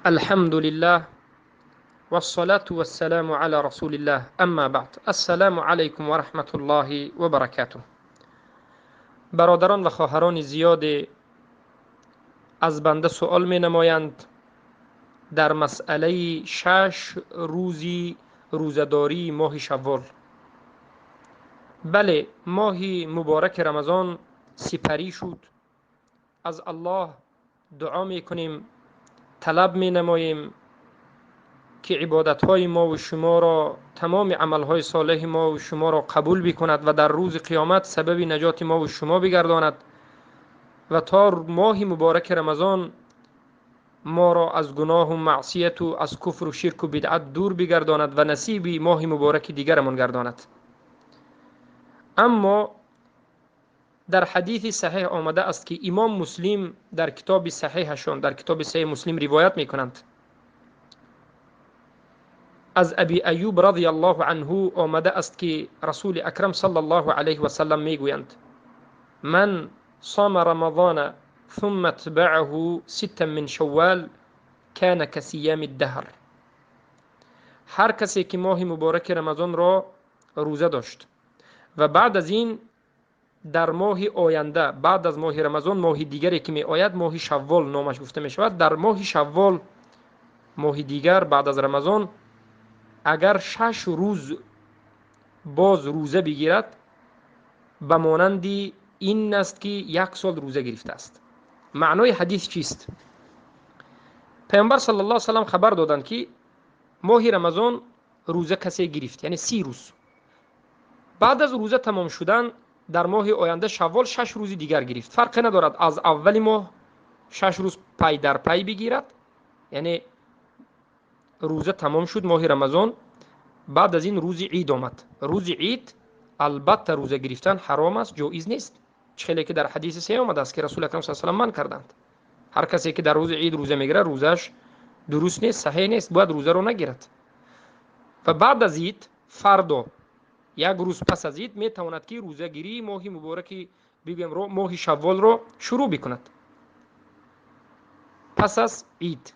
الحمد لله والصلاة والسلام على رسول الله، اما بعد. السلام علیکم و رحمت الله و برکاته. برادران و خواهران زیاد از بنده سوال می نمایند در مسئله 6 روزی روزه‌داری ماه شوال. بله، ماه مبارک رمضان سپری شد. از الله دعا می کنیم، طلب می نماییم که عبادت‌های ما و شما را، تمام عمل‌های صالح ما و شما را قبول بکند و در روز قیامت سبب نجات ما و شما بگرداند و تا ماه مبارک رمضان ما را از گناه و معصیت و از کفر و شرک و بدعت دور بگرداند و نصیب ماه مبارک دیگرمان گرداند. اما در حدیث صحیح آمده است که امام مسلم در کتاب صحیحشان، در کتاب صحیح مسلم روایت میکنند، از ابی ایوب رضی الله عنه آمده است که رسول اکرم صلی الله علیه و سلم میگویند: من صام رمضان ثم اتبعه 6 من شوال كان كصيام الدهر. هر کسی که ماه مبارک رمضان را روزه داشت و بعد از این در ماه آینده، بعد از ماه رمضان، ماه دیگری که می آید، ماه شوال نامش گفته می شود، در ماه شوال، ماه دیگر بعد از رمضان، اگر 6 روز باز روزه بگیرد، به مانند این است که 1 سال روزه گرفته است. معنای حدیث چیست؟ پیامبر صلی الله علیه و سلم خبر دادند که ماه رمضان روزه کسی گرفت، یعنی 30 روز. بعد از روزه تمام شدن در ماه آینده شوال 6 روز دیگر گرفت. فرق ندارد از اول ماه 6 روز پای در پای بگیرد، یعنی روزه تمام شد ماه رمضان، بعد از این روز عید آمد. روز عید البته روزه گرفتن حرام است، جایز نیست، چه که در حدیث صحیح آمده است که رسول اکرم صلی الله علیه و سلم منع کردند. هر کسی که در روز عید روزه میگیرد روزش درست نیست، صحیح نیست، باید روزه رو نگیرد. و بعد از عید، فردا، 1 روز پس از عید، میتواند که روزه گیری ماه مبارک بگویم رو، ماه شوال رو شروع بکند. پس از عید،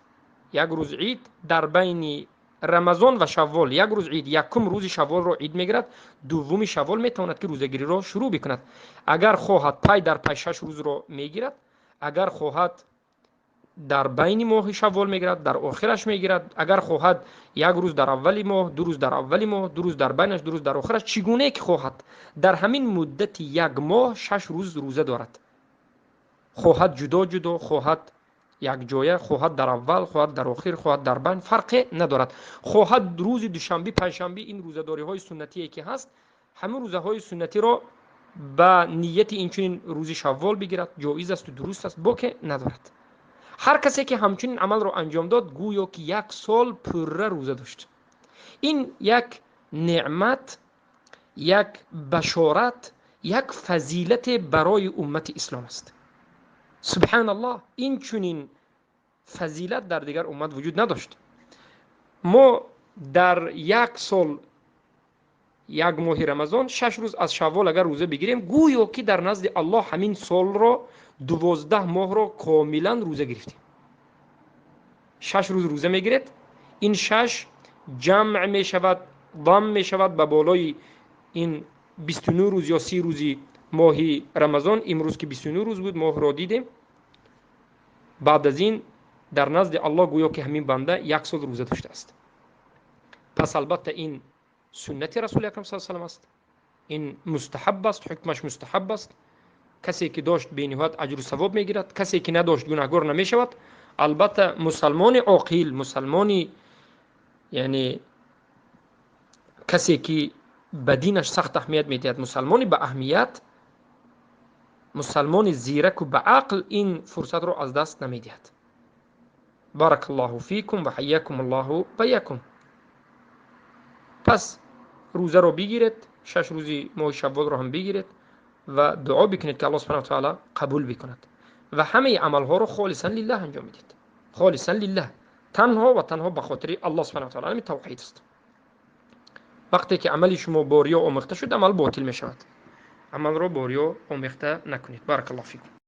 1 روز عید در بین رمضان و شوال، 1 روز عید، یکم روز شوال رو عید میگیرد، دوم شوال میتواند که روزه گیری رو شروع بکند. اگر خواهد پای در پای 6 روز رو میگیرد، اگر خواهد در بین ماه شوال میگیرد، در آخرش میگیرد، اگر خواهد 1 روز در اول ماه، 2 روز در اول ماه، 2 روز در بینش، 2 روز در آخرش، چگونه که خواهد، در همین مدت 1 ماه 6 روز روزه دارد. خواهد جدا جدا، خواهد یک جایه، خواهد در اول، خواهد در آخر، خواهد در بین، فرقی ندارد. خواهد روز دوشنبه، پنجشنبه، این روزه‌داری های سنتی که هست، همه روزه های سنتی را با نیت اینچنین روز شوال بگیرد، جایز است و درست است، باک ندارد. هر کسی که همچنین عمل را انجام داد، گویا که 1 سال پرره روزه داشت. این یک نعمت، یک بشارت، یک فضیلت برای امت اسلام است. سبحان الله، این چنین فضیلت در دیگر امت وجود نداشت. ما در 1 سال، 1 ماه رمضان، 6 روز از شوال اگر روزه بگیریم، گویا که در نزد الله همین سال را، 12 ماه را کاملا روزه گرفتیم. 6 روز روزه میگیرد، این 6 جمع می شود، ضم می شود به بالای این 29 روز یا 30 روزی ماه رمضان. امروز که 29 روز بود ماه را دیدیم. بعد از این در نزد الله گویا که همین بنده 1 سال روزه داشته است. پس البته این سنت رسول اکرم صلی الله علیه و سلم است، این مستحب است، حکمش مستحب است. کسی که داشت به نهایت اجر و ثواب میگیرد، کسی که نداشت گناهگار نمیشود. البته مسلمان عاقل، مسلمانی یعنی کسی که به دینش سخت اهمیت میدهد، مسلمانی به اهمیت، مسلمان زیرک و به عقل، این فرصت را از دست نمیدهد. بارک الله فیکم و حیاکم الله و یکم. پس روزه را بگیرید، 6 روزی ماه شوال را هم بگیرید و دعا بکنید که الله سبحانه و تعالی قبول بکند و همه عملها را خالصا لله انجام بدید. خالصا لله، تنها و تنها به خاطر الله سبحانه و تعالی. همین توحید است. وقتی که عمل شما با ریا آمیخته شد، عمل باطل می شود. عمل را با ریا آمیخته نکنید. بارک الله فیکم.